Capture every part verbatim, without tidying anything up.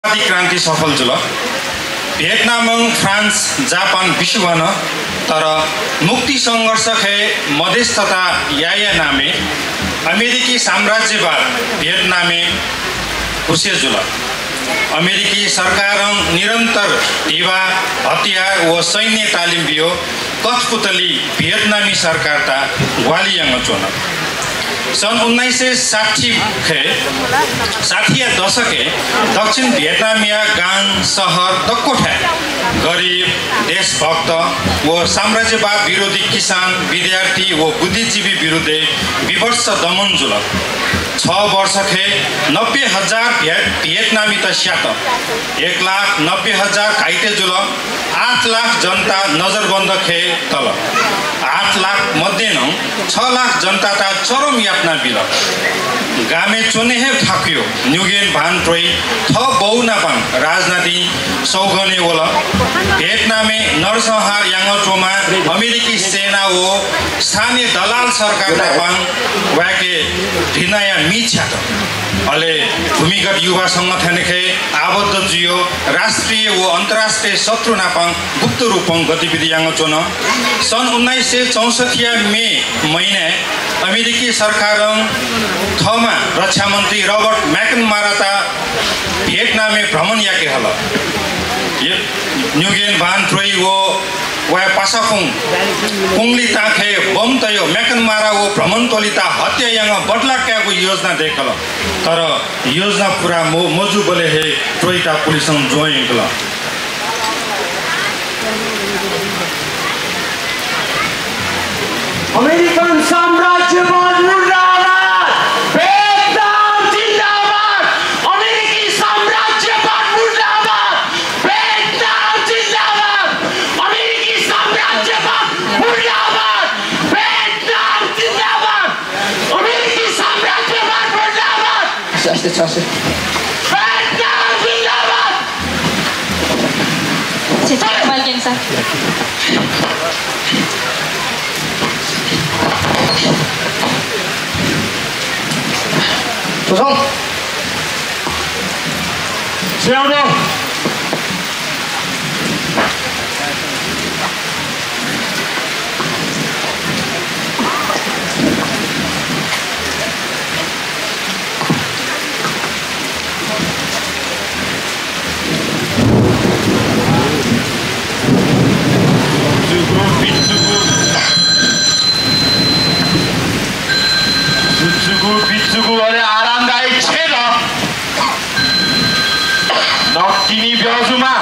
क्रान्ति सफल जुल। भियतनामं फ्रान्स, जापान बिस्युं वन, तर मुक्ति संघर्षखे मध्यस्थता याया नामय् अमेरिकी साम्राज्यवाद भियतनामय् हुसे जुल। अमेरिकी सरकारं निरन्तर धिबा, हतियार व सैन्य तालिम बियो कठपुतली भियतनामी सरकारता ग्वाहालि यानाच्वन। सन् उन्नाइस सय साठी खे, साठीया दशकय् दक्षिण भियतनामया गां, शहर दक्वथाय् गरिब, देशभक्त व साम्राज्यवाद विरोधी किसान, विद्यार्थी व बुद्धिजीवी विरुद्धय् विभत्स दमन जुल। छ वर्षखे नब्बे हजार भियत-, भियतनामीत स्यात। एक लाख नब्बे हजार घाइते जुल। आठ लाख जनता नजरबन्दखे तल। आठ लाख मध्ये नं छ लाख जनताता चरम यातना बिल। गामय् च्वने हे थाकुयो। न्युगेन भान ट्रोइ थः बौ नापं राजधानी सौगनय् वल। भियतनामय् नरसंहार यानाच्वंम्ह अमेरिकी सेना व स्थानीय दलाल सरकार नापं वय्‌के घृणाया मि छ्यात। अले भूमिगत युवा संगठनखे आबद्ध जुयो, राष्ट्रिय व अन्तर्राष्ट्रिय शत्रु नापं गुप्त रूपं गतिविधि यानाच्वन। सन् उन्नाइस सय चौसठीया मे महिनाय् अमेरिकी सरकारं थःम्ह रक्षामन्त्री रबर्ट म्याकनमाराता भियतनामय् भ्रमण याके हल। य-, न्युगेन भान ट्रोइ व वया पासाकुं कुंगलिताखे बम तयो म्याकनमारा व भ्रमण टोलिता हत्या यानाः बदला कायेगु योजना दय्‌कल। तर योजना पूरा म-, मजूबलय् हे ट्रोइता पुलिसं ज्वं यंकल। अमेरिकन साम्राज्यवाद मुर्दाबाद! भियतनाम जिन्दाबाद! अमेरिकी साम्राज्यवाद मुर्दाबाद! भियतनाम जिन्दाबाद! अमेरिकी साम्राज्यवाद मुर्दाबाद! भियतनाम जिन्दाबाद! अमेरिकी साम्राज्यवाद मुर्दाबाद! अस्ति छ सय। भियतनाम जिन्दाबाद! जुजुगु बिजुगु अले आरामदायी छेँ दु। नकतिनि ब्यजुमा,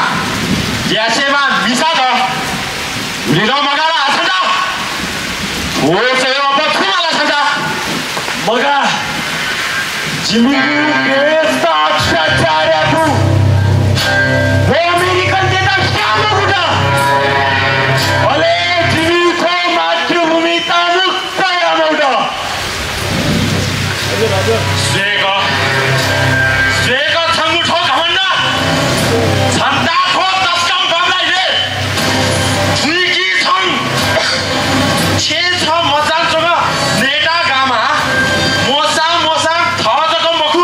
ज्यासेमा मिसा दु। लिर मगाला छन्त। होसय् अप्वः थुमाला छन्त। मगाः, जिमिगु देशत अत्याचार याःगु व अमेरिकनतय्त स्याःगु दु। अले जिमि थ्व मातृभूमित मुक्त यायेमाःगु दु। स्वय्‌क, स्वय्‌क छंगु थ्व घमण्ड। छन्त थ्व तसकं बमलाइ हे। जुइकी छं छेँ छ मचान च्वंम्ह नेता गामा मोसां मोसां थः जक मखु,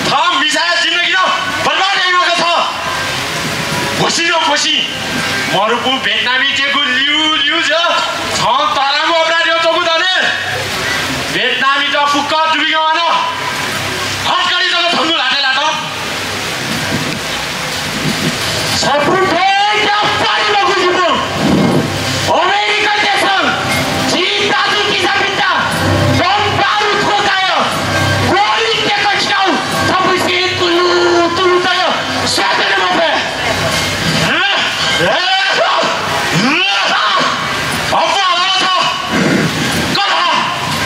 थः मिसाया जिन्दगी नं बर्बाद याइम्ह खः। घोसी नं घोसी। मरुपु भियतनामीतय्गु ल्यू ल्यू ज्या छं तःधंगु अपराध यानाच्वंगु दु ने। भियतनामीत फुक्क दुबिगं वान। हत्कडी जक थंगु ल्हातय् लात। छपु थें ग्याफ्तारी मखु जिमिगु। अमेरिकन देशं झी दाजुकिजापिन्त बम बारुद क्वचाय् गोली टेक छिनाः छपुसे तुलु तुलु तयाः स्याये मफये। अप्वः हालात। गन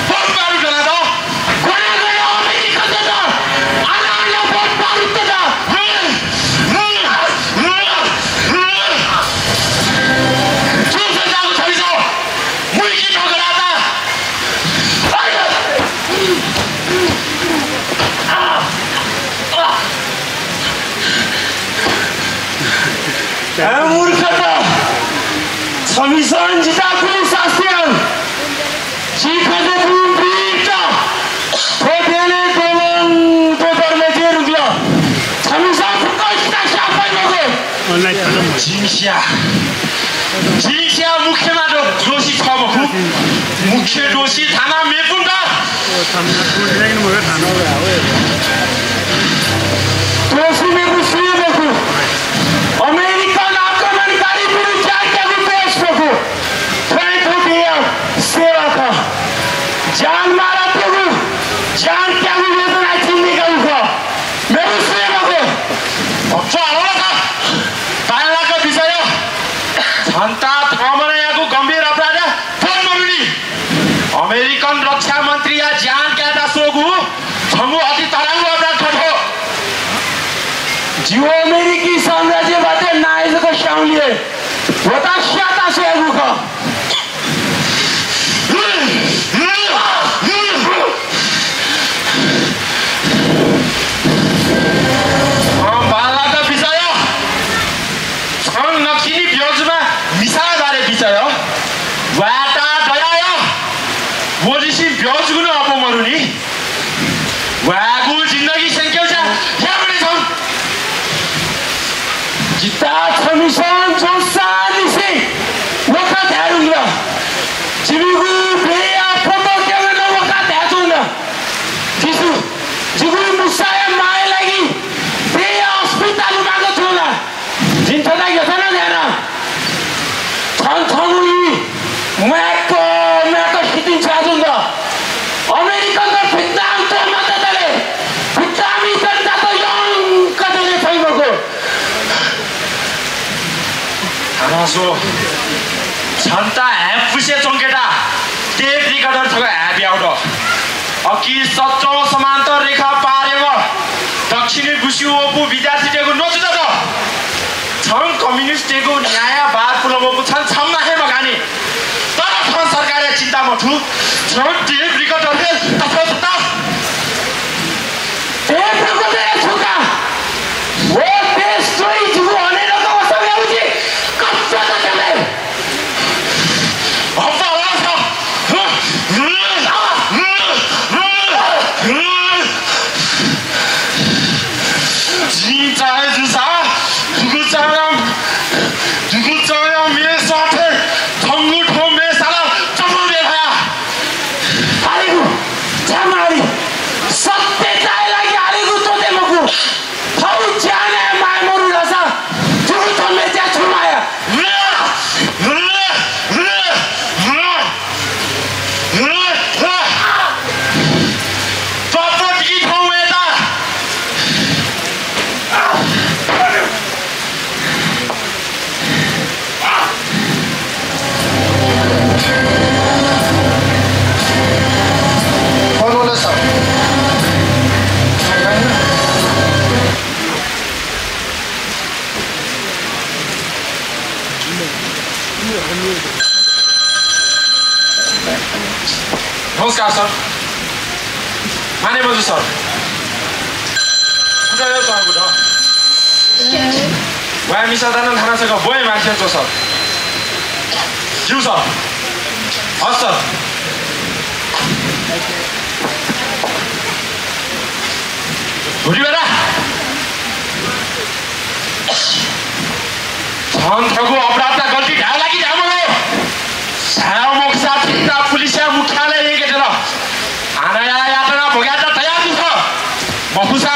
बम बारुद दत? गन गन अमेरिकन दत? आलाआला बम बारुद दत? छु सजाको छबिस? मुइकी ठोकराता। ए मूर्खत, छमिसं जितः गुलि सास्ती यानागु? जि खः गुलि वीरत, थ्व देशय् दोलंगु दोदर मजुइगु। छमिसं फुक्कं जिमिस्या, जिमिस्या मुख्यमा दो-, दोषी छ मखु। मुख्य दोषी थाना मेपुन्त। दोषी मेपु सुया मखु। अमेरिकन आक्रमणकारी विरुद्ध ज्यान त्यागु देश मखु। फ्रान्कफर्टया सेवा खः। ज्यान मारा त्यागु, ज्यान त्यागु योजना जिमिगु खः। मेपु सुया मखु। भचा हल का। बांलाक बिचाः या। झन्ता थःम्हं याःगु गम्भीर अपराध बोध मदुनि। अमेरिकन रक्षा मन्त्रीया ज्यान कायेत स्वःगु छंगु अति तःधंगु अपराध खः थ्व। जिगु अमेरिकी साम्राज्यवादया नायः जक स्याउँलिं हे वता स्याता स्वयागु खः। अँ, बांलाक बिचाः या। छं नकिनि ब्यजुमा मिसाया बारे बिचाः या। वायेत दया या। वलिसे ब्यजुगु नं अप्वः मदुनि। वायेगु जिन्दगी स्यंकेगु ज्या याये मते छं। जितः छमिसं ज्वंसांनिसें वखा धाये धुंकल। जिमिगु देय्‌या फोटो क्यनेत नं वखा धाये धुंकल। जिसु, जिगु मुसाया मांया लागि देय्‌या अस्पताल लुमाक च्वना। जिं थ्व धाये धुंकल नं धाये नं। छं छंगु ई म्वाय्‌क म्वाय्‌क सितिं छ्वयाच्वंगु दु। अमेरिकनत भित्तां त्वःता मतले, भित्तांमि जनतात यंक दने फइ मखु। हानं स्व, छन्त हाय्‌पुसे च्वंकेत tape recorder छकः हाय् बियागु दु। अकिं सच्चं समान्तर रेखा पार यानाः दक्षिणी गुसि वःपु विद्यार्थीतय्‌गु न्वचु दत। छं कम्युनिस्टतय्‌गु न्यायया बार पुलामखु, छं छम्ह हे मगानि। तर छं सरकारया चिन्ता मथू। छं tape recorder हे तथ्य सत। Tape recorder हे छु का? व देश द्रोही जिगु हनेदक्व वसः याउजि कच्चा तच्चा दइ। जिं चाहे जूसा, दुगु चायां, दुगु चायां म्ये साथय् थंगु थ्व म्ये साला चमु म्ये भया। हालेगु, झ्यामारी, सत्य चाय् लागि हालेगु त्वःते मखु। थःगु ज्यानय् माया मदु धाःसा, दुगु थ्व म्ये ज्या छु माया? नमस्कार सर। माने मजू सर। कुठं यः छं, कुठं? वाय् मिसात नं थाना छकः ब्वये माथि च्वँ सर। ज्यू सर। हस् सर। भुरिबेला। छं थःगु अपराधता गल्ती धायेगु लागि धायेमाल। धायेगु मखुसा छिमित पुलिसया मुख्यालय यंके दत। आनया यातना भोगेत तयार दु छ। मखुसा,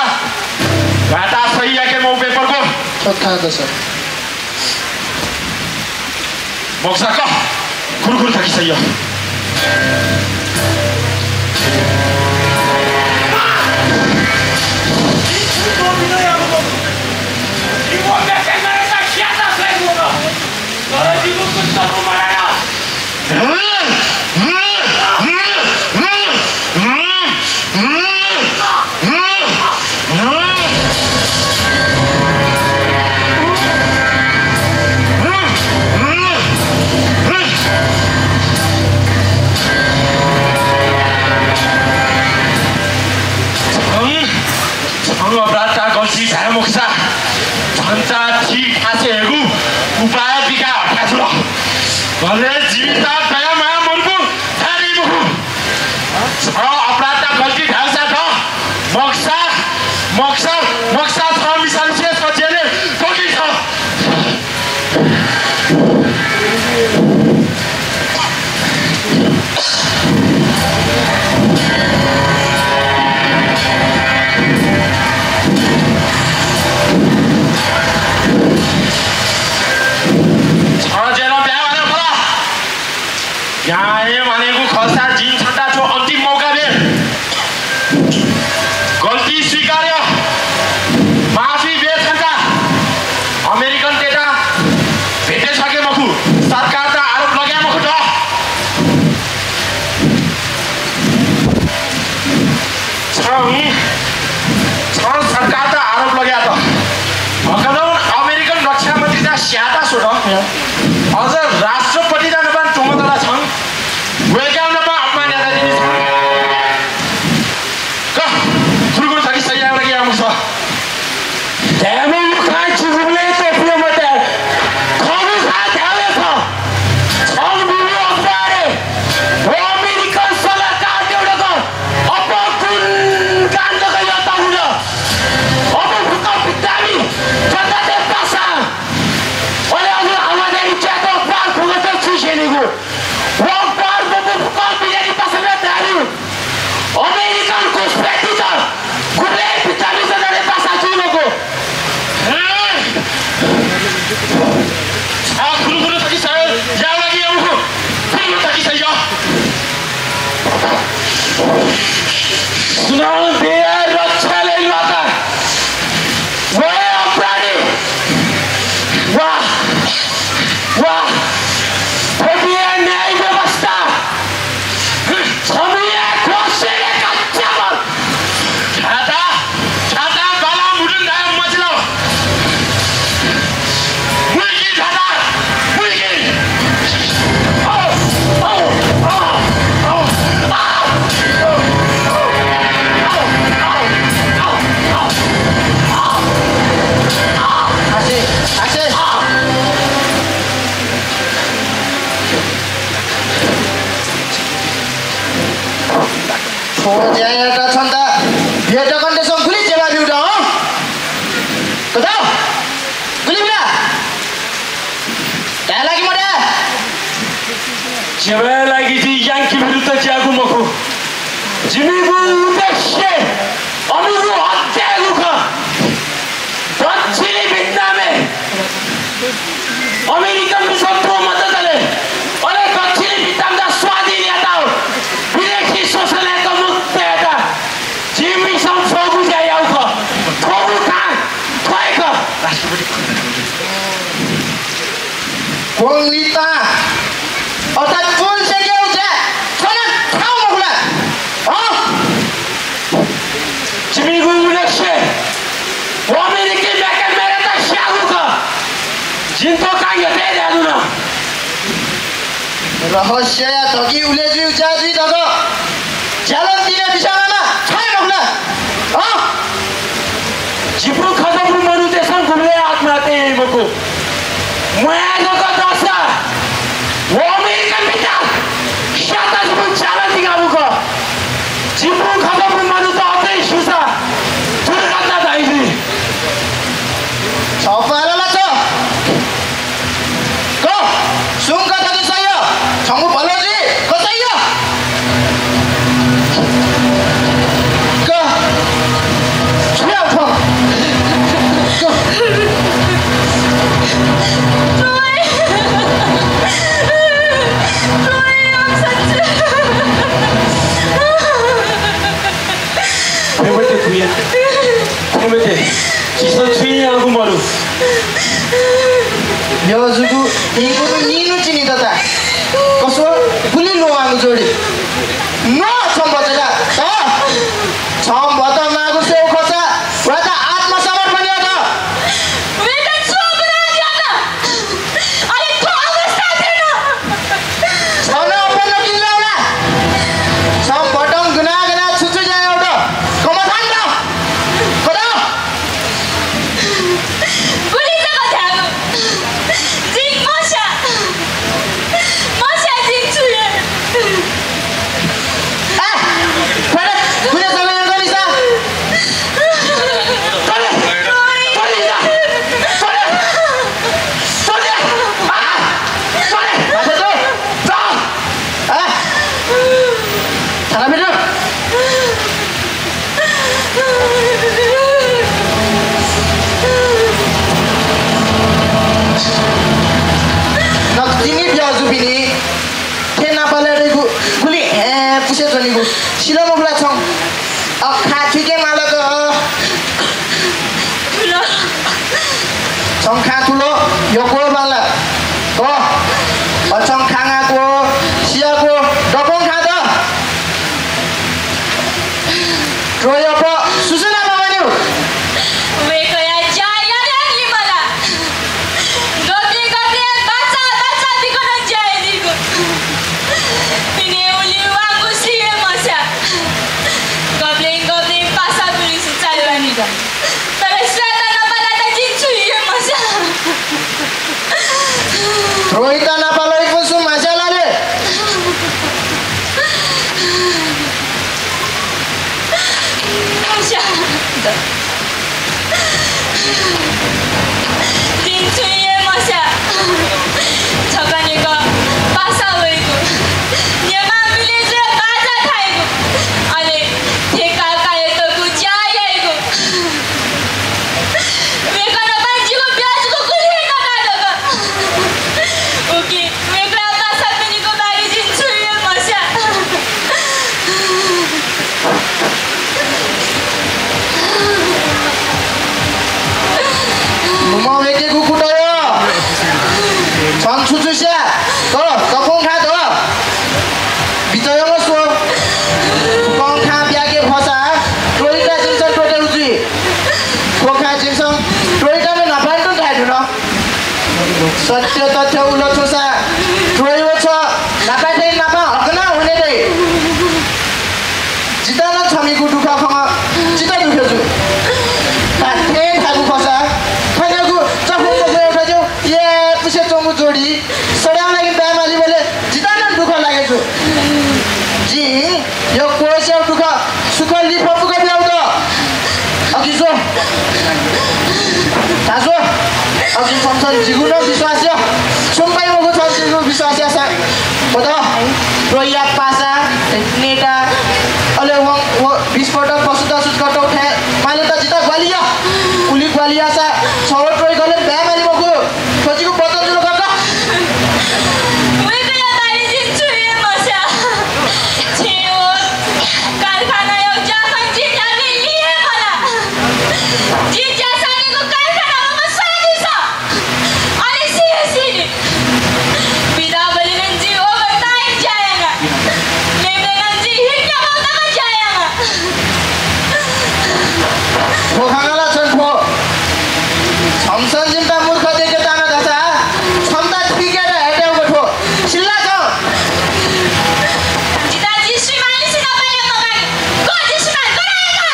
वाय्‌त सही याके मउ paper को। थ्व थाय् दु सर। मखुसा कः, खुरुखुरु थकिसय्। छं अपराधता गल्ती धाये मखुसा, झन्ता थी थासय् हयेगु उपाय बिकाः हथाय् जुल। अले जिमित दया माया मदुगु थाय् दइ मखु। छं अपराधता गल्ती धाःसा थ, मखुसा, मखुसा, मखुसा छं मिसालिसे छ जेलय् त्वःति छ। अझ राष्ट्रपति नं नापं च्वंगु दला छं। वय्कः नापं अपमान यानादीनि छं। का, गुरु गुरु थकी सही यायेगु लागि याःम्ह खः। धायेमाःगु खँ छु गुबलें त्वपुया मते। खःगु खँ धायेगु खः। छं बिब्यू अखबारय् व अमेरिकन सल्लाहकारतय् जक अपमान काण्ड याःगु दु। अबलय् फुक्क बिद्यामि जनतातय् पासा। अले अझ आवाज यानाच्वनागु अखबार फुक्कं छु स्यनीगु। व अखबार मफुक्क बिद्यामि पासापिं धायेगु। अमेरिकन घुसपैठीत गुबलें बिद्यामि जनतातय् पासा जुइ मखु। हँ? छ गुरु गुरु थकी सही यायेगु लागि याःम्ह खः। गुरु गुरु थकी सही या। सुनां देय् रक्षा याये ल्वात। व अपराधी। वा। वा। थ्व देय् न्याय व्यवस्था। छम्ह हे घोषणा कच्चा बल। खाता, खाता बाला मुडुन धाये मजिल। मुइकी खाता, मुइकी। औ, औ, औ, औ, औ। आसे, आसे। थ्व ज्यायात छन्त भेटकन्टेसं गुलि जेबा ब्यूत, हँ? कत? गुलि ब्यूत? धाये ला कि मधाये? जेबाया लागि जिं याङ्की विरुद्ध ज्याःगु मखु। जिमिगु उद्देश्य अमिगु हत्या यायेगु खः। दक्षिणी भियतनामय् अमेरिकनपिन्सं त्वःमततले, अले दक्षिणी भियतनामयात स्वाधीन यायेत, विदेशी शोषणयात मुक्त यायेत जिमिसं थ्व ज्या याःगु खः। थ्व खँ, थ्व हे खः। क्वंगुलिं तां अर्थात् क्वंसेकेगु ज्या छं नं थाकु मखु ला? हँ? जिमिगु उद्देश्य व अमेरिकी म्याक्याम्यारयात स्यायेगु खः। जिं थ्व खँ यःथें धयाधुन। रहस्यया धकिं उलय् जुइगु ज्या जुइ धकाः झ्यालं तिनि बिस्यां लाःम्ह छ हे मखु ला? हँ? जिपिं खंदीपिं मनूतय्सं गुबलें आत्महत्या याइ मखु। म्वाये जक दःसा व अमेरिकनपिन्त स्यायेत जिपिं झ्यालं तिकाःगु खः। जिपिं खंदीपिं मनूत अथे स्यूसा दुर्घटना धाइ जुइ। छपाः ला छ। क, सुं का थथे सह्य? छंगु भलो जुइ, क सह्य? क, छु याये थ्व? क। खय् मते खुया। खय् मते। झीसं छुं याःगु मदु। यःजुगु ईगुरु निन्हु चिनि दता। कसो गुलि ल्वःमंगु जोडी। न छं भचा का। त। छं भचा माःगु स्यू खःसा वयात आत्मसमर्पण यात। वयात छु अपराध यात? अले थ्व अवस्था थें नं। छं नं अप्वः नकिं लाउ ला? छं भचा गन गन छु छु ज्या यात? कमथान द। कत? गुलि जक धायेगु। जिं मस्या। मस्या जिं छु याये। ए, थ्व ला गुलि जक यानागु निसा। थ्व ला, थ्व ला निसा। थ्व ला। थ्व ला। आ, थ्व ला। आ, थ्व ला। आ। थाना बिरु। नकतिनि ब्याजुपिनि थें नापलाये दइगु गुलि हे पुसे च्वनीगु सिल मखु ला छं? अ, खा थुइके माल क। थुल। छं खा थुल, यक्व बांला। क, अ, छं खा ङाक्व, सियाक्व, दक्वं खा द। त्रोयप सुसुना बाबान्यु। वय्कःया ज्या यानाः लिमला। गबलें गबलें सत्य तथ्य उलथुसा त्रोइ व छ नापा थें नापा हकना हुने दइ। जितः नं छमिगु दुःख खँ जितः दुःख जू। धात्थें धाःगु खःसा थनयागु चखुं मखु एउटा ज्यू, ए पुसे च्वंगु जोडी सदां लागि बाय् मालीबलय् जितः नं दुःख लागे जू। जिं यक्व स्याउ दुःख सुख लिफा फुक ब्याउ द। अघि ज्व। धा ज्व। अघि छन्त जिगु नं विश्वास या। छुम्पाइ मगु छन्त जिगु विश्वास यासा। बद। रोया पासा, नेता, अले वं, व, बिस्फोटक पशुत सुचकटौ थे, माले त जिता ग्वालिया। उलि ग्वालिया सा, छव ट्रोइ गले ब्या माली मखु। थ्व जिगु वचन जुल गत। वय्कःया बारे जिं छुं हे मस्या। छेँ व कारखानाया ज्याखँ जिं न्ह्याबलें लिं हे खला। जिं ज्या सानेगु कारखानामा मस्वादिसँ। अले सिहे सिनि। बिदाबलय् नं जिं overtime ज्या याना। मेबलय् नं जिं हिक्का मौतामा ज्या याना। थ्व खँ ला छन थ्व। छम्हं जिमित मूर्ख देके ताना धाःसा, छम्हं ठीक यात हयेत्यंगु थ्व। सिल्ला छं। जितः जि श्रीमानलिसे नापलाये मगानि। गन जि श्रीमान, गन आय्का?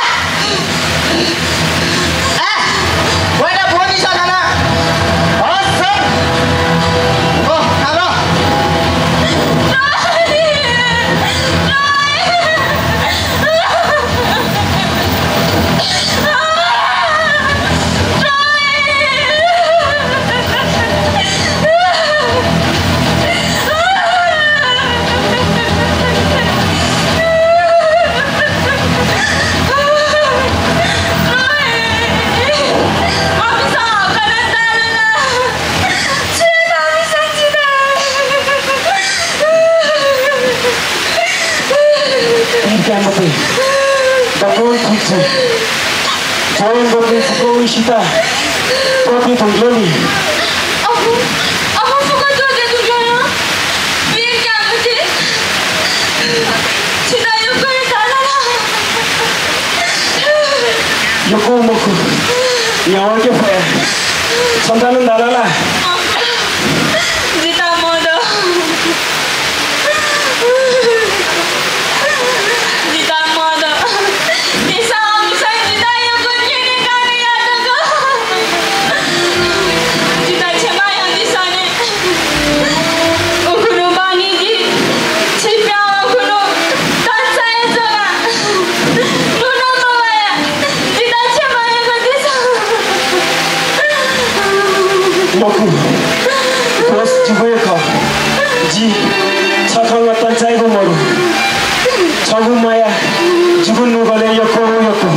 ए, वय्कः ब्वनिसा थाना। हस्, सर। ओ, थाना। पीर काये मते। दक्वं ठीक जुइ। ज्वरं दक्वं फुक्कं सित त्वःते धुंकल नि। अबु, अबु फुक्कं त्वःते धुंकल। पीर काये मते। छितः यक्व हे धाल ला? यक्व मखु। न्ह्यावंके फया। छन्त नं धाल ला? जितः मदु। जितः मदु। तिसा अमिसं जितः यक्व न्यने काने यात का। जितः क्षमा यानादिसँ ने। उखुन्हु बानी जि छिप्यां उखुन्हु तंचाय् च्वना। नुगः मवया। जितः क्षमा यानादिसँ। मखु, दोष जिगु हे खः। जि छखं ला तंचाय्गु मदु। छगू माया जिगु नुगलय् यक्व यक्व।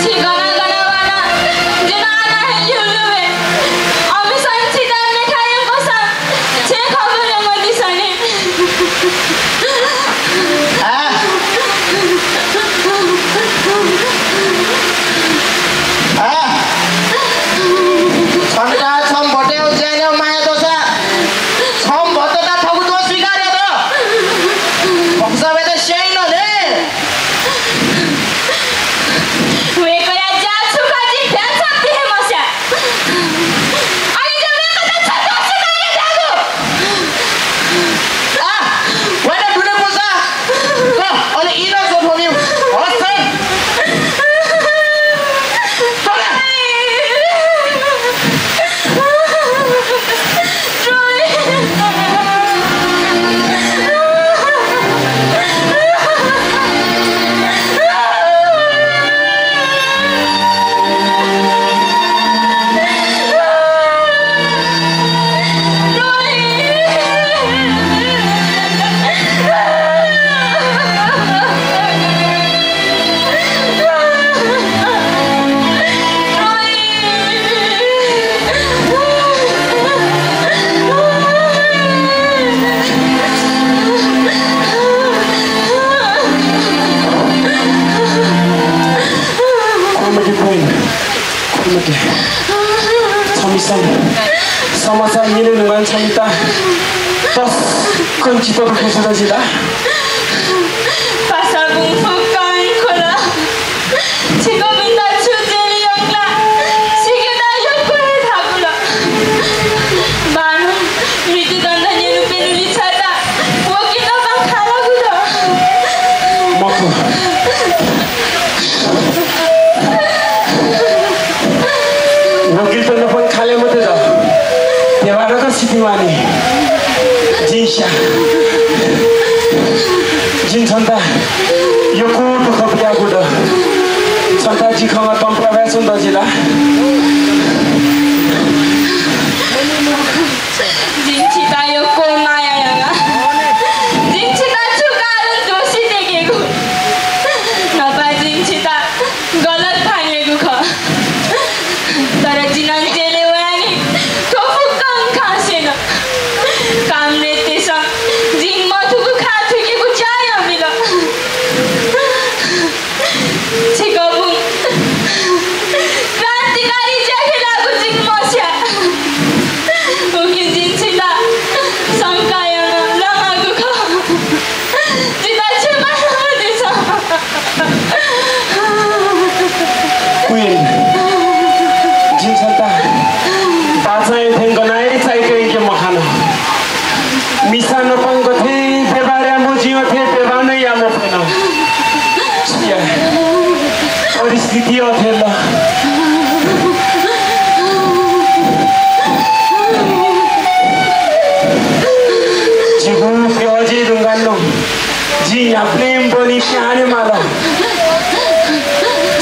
छि गन गन वाना, जिं आना हे ल्यूल्यू वये। अमिसं छितः मेथाय् यंकूसां छेँ खबर यंकादिसँ ने। आ? आ? छन्त छम्ह भतिचा ज्यानय् माया दुसा छम्ह भतिचा थःगु दोष स्वीकार यात। भक्सा वय्कः स्याइन ले। वय्कःया ज्या छु खः जिं भ्यां छम्ह हे मस्या। अले जिं वय्कःयात छन्त स्वीकार यायेगु। आ, वय्कः दुने पुसा। क, अले ई नं ज्वथ्वनी। हस्त। तले। Comedy queen, comedy। छमिसं समाचार न्यने नुगः छमित तसकं चित्त दुःख जुल जितः। फुक्कं खुल। छिकपिन्त छु जेल यंकल, छिकपिन्त यक्व हे थाकुल। बांलाक मृत्युदण्ड न्यनेप्यन्हु लिछायेत वकिल नाप खालागु दु। मखु। वकिलत नाप खाले मते द। देवारक सितिवानी। जिं स्या। जिं छन्त यक्व दुःख बियागु दु। छन्त जि खंगः तंप्राप्त याये च्वंगु दु जिं ला। जिं छितः यक्व माया याना। जिं छितः छु कारण दोषी तयेकेगु? न्हापा जिं छितः गलत धायेगु खः। तर जि नं जेलय् वयानि थ्व फुक्कं खँ स्यन। कामरेडतय्सं जिं मथूगु खँ थुइकेगु ज्या यानाबिल। छिकपिं क्रान्तिकारी ज्याखँय् लाःगु जिं मस्या। उकिं जिं छितः शंका यानाः लंगु खः। जितः क्षमा यानादिसँ। क्वीन, जिं छन्त बाचांया थें गनं हे चाय्‌के यंके मखन। मिसा नाप गथे व्यवहार यायेमाः जिं अथे व्यवहार नं याये मफुन। छु याये, परिस्थिति अथे ला। जिगु प्यः जुइ धुंकाः नं जिं न्ह्याबलें ब्वने पिहां वनेमाल।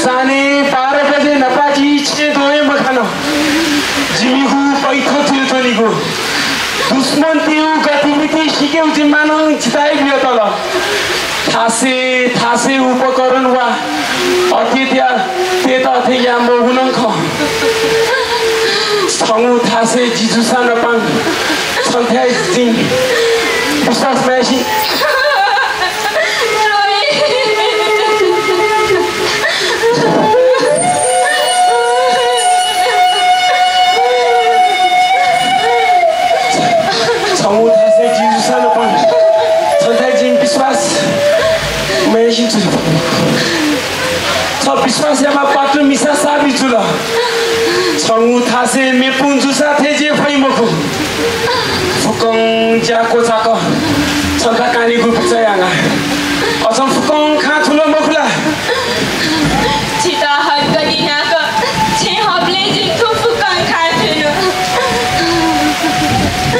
चान्हय् बाह्र बजे न्हापा जि छेँय् दुहां हे मखन। जिमिगु बैठक जुयाच्वनीगु। दुश्मनतय्गु गतिविधि सीकेगु जिम्मा नं जितः हे बियातल। थासय् थासय् उपकरण वा अतिथितय्त अथे याये मवःगु नं खः। छंगु थासय् जि जूसां नं छन्थाय् जिं विश्वास मयासें छंगु थासय् जि जूसां नं छन्थाय् जिं विश्वास मयासें च्वने फु। छ विश्वास यायेमाः पात्र मिसा साबित जुल। छंगु थासय् मेपुं जूसा थथे जुइ फइ मखु। फुक्कं ज्या क्वचाक छन्त कानेगु बिचाः याना। अझ फुक्कं खँ थुल मखु ला? छितः हत्कनि न्ह्याक छेँ हःबलय् जिं थ्व फुक्कं खँ थुइनु।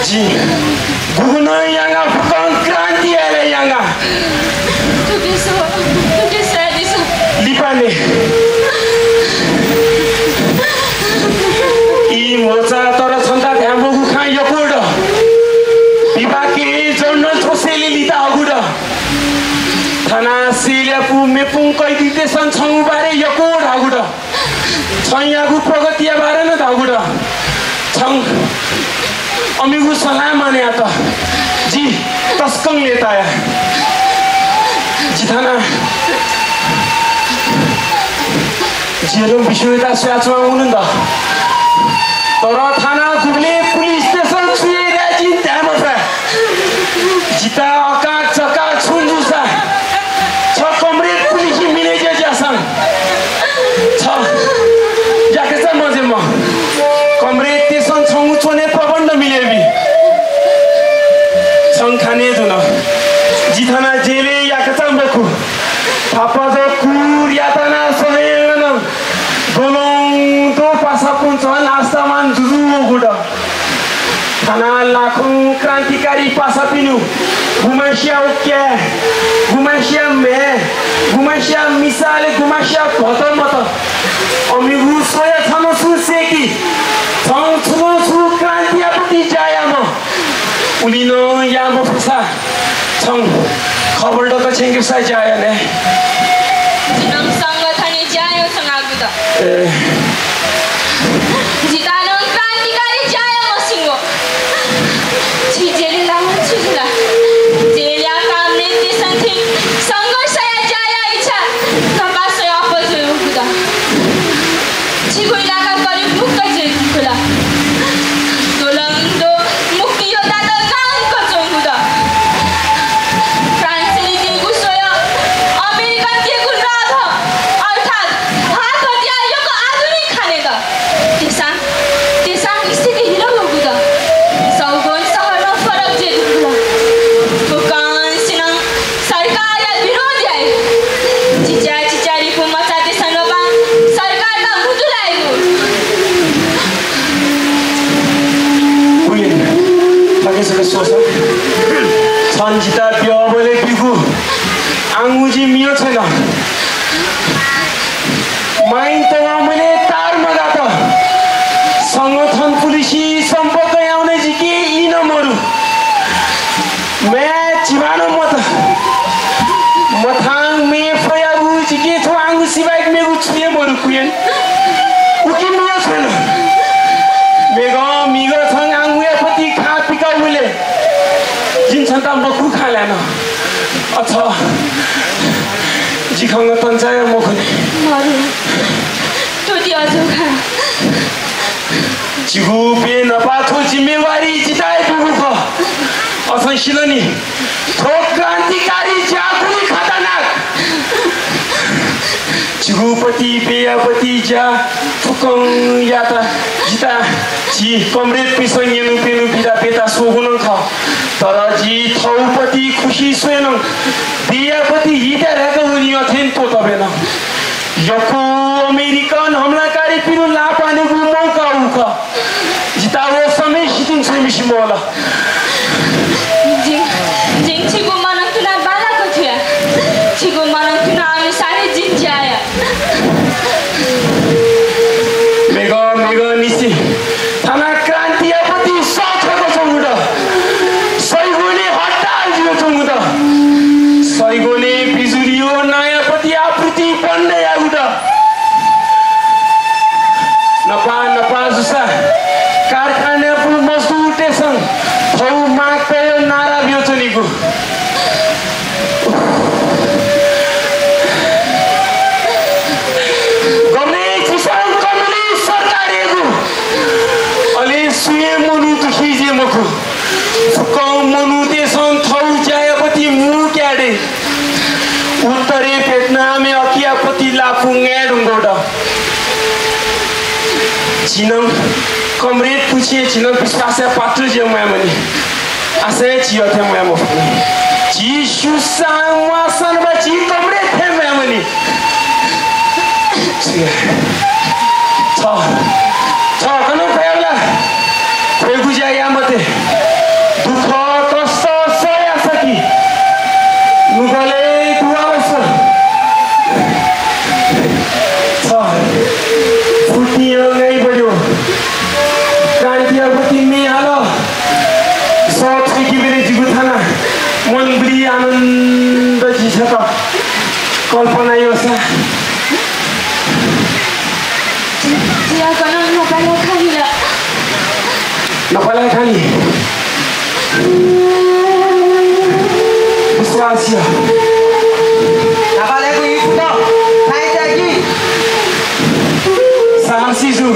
जि गुगु नं याना फुक्कं क्रान्ति याये याना। थुकिसं, थुकिसं लिपा ने। ई मोचा तर छन्त धाये मखु खँ यक्व दु। विभागय् journal थ्व सेलय् लिताहःगु दु। थाना सेलयागु मेपुं कैदीतय्सं छंगु बारे यक्व धाःगु दु। छंयागु प्रगतिया बारे नं धाःगु दु। छं अमिगु सल्लाह मानय् यात। जि तसकं लय्ताया। जि थाना जेलं बिस्युं वयेत स्वयाच्वनागु नं दु। तर थाना गुबलें पुलिसतय्सं छु याये धकाः जिं धाये मफया। जितः अकाचका छुं जूसा छ कमरेड पुलिसया manager ज्याःसां छ याकःचा मजुइम्ह। कमरेडतय्सं छंगु च्वने प्रबन्ध मिले बी। छं खने धुन। जि थाना जेलय् याकःचा मखु। थापाजः कुर याताना सहें नं द्वलंद्वः पासापिं झन आस्थावान जुजुं वःगु दु। थाना लाखौं क्रान्तिकारी पासापिनिगु गुम्हस्यां उक्या, गुम्हस्यां म्ह्याय्, गुम्हस्यां मिसा, अले गुम्हस्यां भतमत। अमिगु स्वयाः छन्त सुं सय्की। छं छुं नं छुं क्रान्तिया प्रति ज्या यायेमाः। उलि नं याये मफुसा छं खबर दत छ्यंकेसा ज्या याये। जि नं संगठनय् ज्या याये सनागु दु। ए। जितः नं क्रान्तिकारी ज्या याये मस्यंगु। छि जेलय् लाःम्ह छु जुल? जेलया कामरेडतय्सं थें संघर्षया ज्या याये इच्छा न्हापा स्वयाः अप्वः जुयागु दु। छिगु इलाका करिब मुक्त जुइगु दु। द्वलंद्वः मुक्ति योद्धात नांक च्वंगु दु। फ्रान्सय् लितेगु स्वयाः अमि ब्यःबलय् ब्यूगु आंगु जिं म्यछ्वये नं। माइनतगांमलय् तार मगात। संगठन पुलिसं सम्पर्क यानाः नं जिके ई नं मदु। म्ये चिभां नं मत। मथां म्ये फयाबू जिके थ्व आंगु सिवाय्क मेगु छुं हे मदु कुयन। उकिं म्यछ्वये नं। मेगः मिगः छं आंगुया पति खा पिकाबलय् जिं छन्त मखु खँ ल्हाये नं। अथ जि खंगः तंचाया मखुनि। मरु। त्वःति अजू खा। जिगु प्यन्हपां थ्व जिम्मेवारी जितः हे ब्यूगु खः। अ, छं सिल नि, थ्व क्रान्तिकारी ज्या गुलि खतरनाक। जिगु पति, प्यया पति ज्या फुक्कं यात जितः जि कमरेडपिन्सं न्यनु प्यन्हु बिदा ब्यता स्वःगु नं खः। तर जि थःगु पति खुसि स्वये नं प्यया पति हित धाय्क वनी अथें त्वःतब्यन। यक्व अमेरिकन हमलाकारीपिनिगु लापा न्यंगु मौका उखः। जितः व समय सितिं छ्वइम्हसिम्ह वल। जिं, जिं छिगु मनंतुना बांलाक थुया। छिगु मनंतुना अनुसार हे जिं ज्या या। मेगः, मेगःनिसें थाना क्रान्तिया पति सः थ्वय्क च्वंगु दु। सैगुने हड्डाल जुयाच्वंगु दु। सैगुने बिजुली व नाया पति आपूर्ति बन्द याःगु दु। नपा नपा जूसा कारखानाया मजदुरतय्सं थःगु मागतय् नारा ब्यूच्वनीगु। गबलें झीसं कम्युनिस्ट सरकार यायेगु, अले सुं हे मनू दुःखी जुइ मखु। फुक्कं मनूतय्सं थःगु ज्याया पति मू क्याडे। उत्तरय् भियतनामय् अकिया पति लापु ङये धुंकल। झी नं कमरेड पुचि, झी नं विश्वासया पात्र जुये म्वायेमानि। आः झी अथे म्वाये मफुनि। झी सुसां म्वाःसां नं झी कमरेड थें म्वायेमानि। छ, छ कन्हय् फय् ला। थ्वय्गु ज्या याये मते। दुःख कष्ट सह यासकि। नुगलय् दुवालस। छ, फुतिं अँगाइ बल्यो। क्रान्तिया पति म्ये हाल। सः थुइकेबलय् जिगु थाना मनबुलि आनन्द जुइ छकः। कल्पना याःसा। जिया गनं नपालय् खनी ला? नपालय् खनी। विश्वास या। नपालय् खनी फुत। साहसी जु।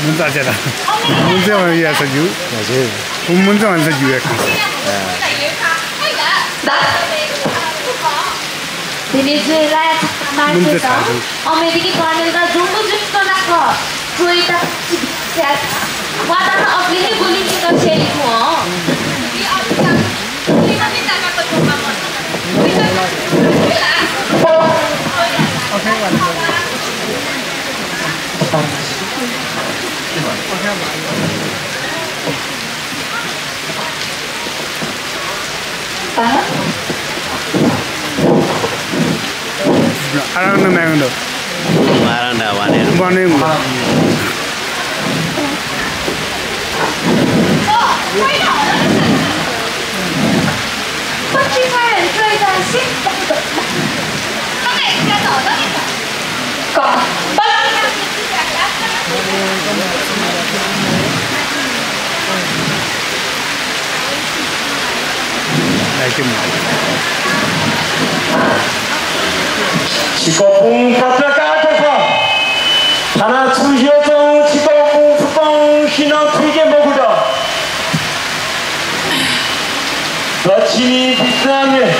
मुन्चा ज्यादा। मुन्चा वांगु याःसा ज्यू। हजुर। उ मुन्चा वांसा ज्यू याका। भेनेजुएलाय् छक्का मार्केट मुन्चा थाजु। अमेरिकी कर्नेलत ज्वंगु जुइ त्वनाक च्वइता वातावरण अग्नि गुलिंग कक्षेली हुँ। आराम न म्याङ्गो। आराम न वाने। वाने। छिकपिं पत्रकारत खः। थन छु जुयाच्वं छिकपिं फुक्कसिनं थुइके मखुत। दक्षिणी भियतनामय्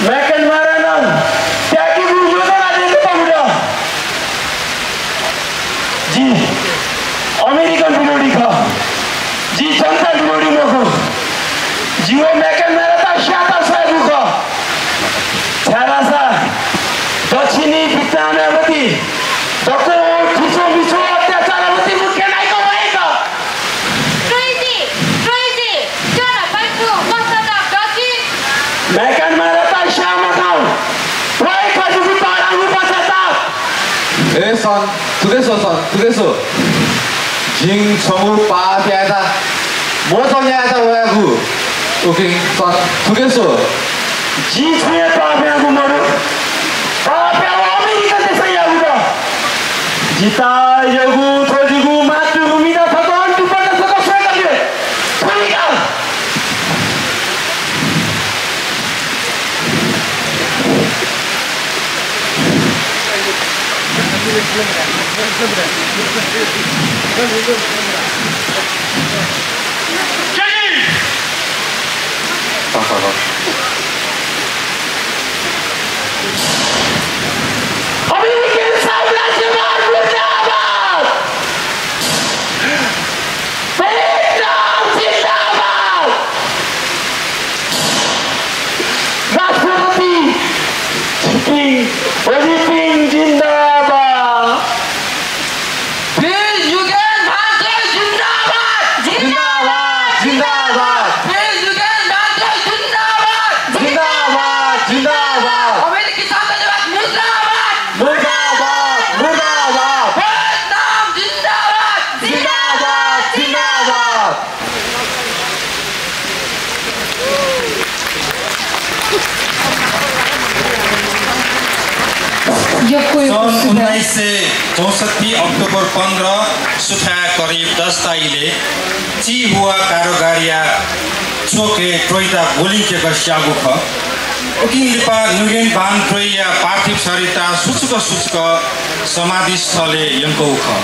म्याकनमारां नं त्याकेगु योजना दयेके मखुत। जि अमेरिकन विरोधी खः। जि जनता विरोधी मखु। जि व म्याकनमारात स्यायेत स्वयागु खः। छाय्धाःसा दक्षिणी भियतनामया प्रति दक्व थिचोमिचो अत्याचारया प्रति मुख्य नायक वय्कः। त्रोइजि, त्रोइजि, ज्याला बाइकु पश्चाताप दकि। म्याकनमारात स्याये मखं। वय्कःयागु तःधंगु पश्चाताप। ए सन, थुके स्व सन, थुके स्व। जिं छंगु पाप यायेत मोचन यायेत वयागु। उकिं सन, थुके स्व। जिं छुं हे पाप याःगु मदु। पाप याःगु अमेरिका देशं याःगु दु। जितः याःगु थ्व जिगु मातृभूमित थ्व गन तिब्बत थ्व स्वयेकादिल। थ्व निकाल। अमेरिकन साम्राज्यवाद मुर्दाबाद! भियतनाम जिन्दाबाद! राष्ट्रपति सी जिनपिङ जिन्दाबाद! वीर युगेन भान्ते जिन्दाबाद! जिन्दाबाद, जिन्दाबाद! वीर युगेन भान्ते जिन्दाबाद! जिन्दाबाद, जिन्दाबाद! अमेरिकी साम्राज्यवाद मुर्दाबाद! मुर्दाबाद, मुर्दाबाद! भियतनाम जिन्दाबाद! जिन्दाबाद, जिन्दाबाद! यक्व यक्व सन् सुभाय्। उन्नाइस सय चौसट्ठी अक्टोबर पन्ध्र सुथय् करिब दस ता इलय् चिहुवा कारागारया च्वकय् त्रोइता गोलिं क्यक स्याःगु खः। उकिं लिपा न्युगेन भान त्रोइया पार्थिव शरीरता सुचुक सुचुक समाधिस्थलय् यंकूगु खः।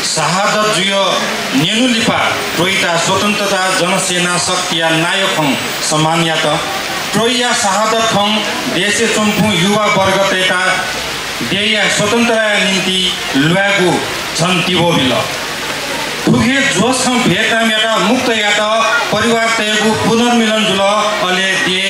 शहादत जुयाः न्यन्हु लिपा त्रोइता स्वतन्त्रता जनसेना शक्तिया नायकं सम्मान यात। त्रोइया शहादतं देशय् च्वंपिं युवा वर्गतय्त देय्‌या स्वतन्त्रताया निंतिं ल्वायेगु झन तिबः बिल। थुखे जोसं भियतनामयात मुक्त यात, परिवारतय्‌गु पुनर्मिलन जुल, अले देय्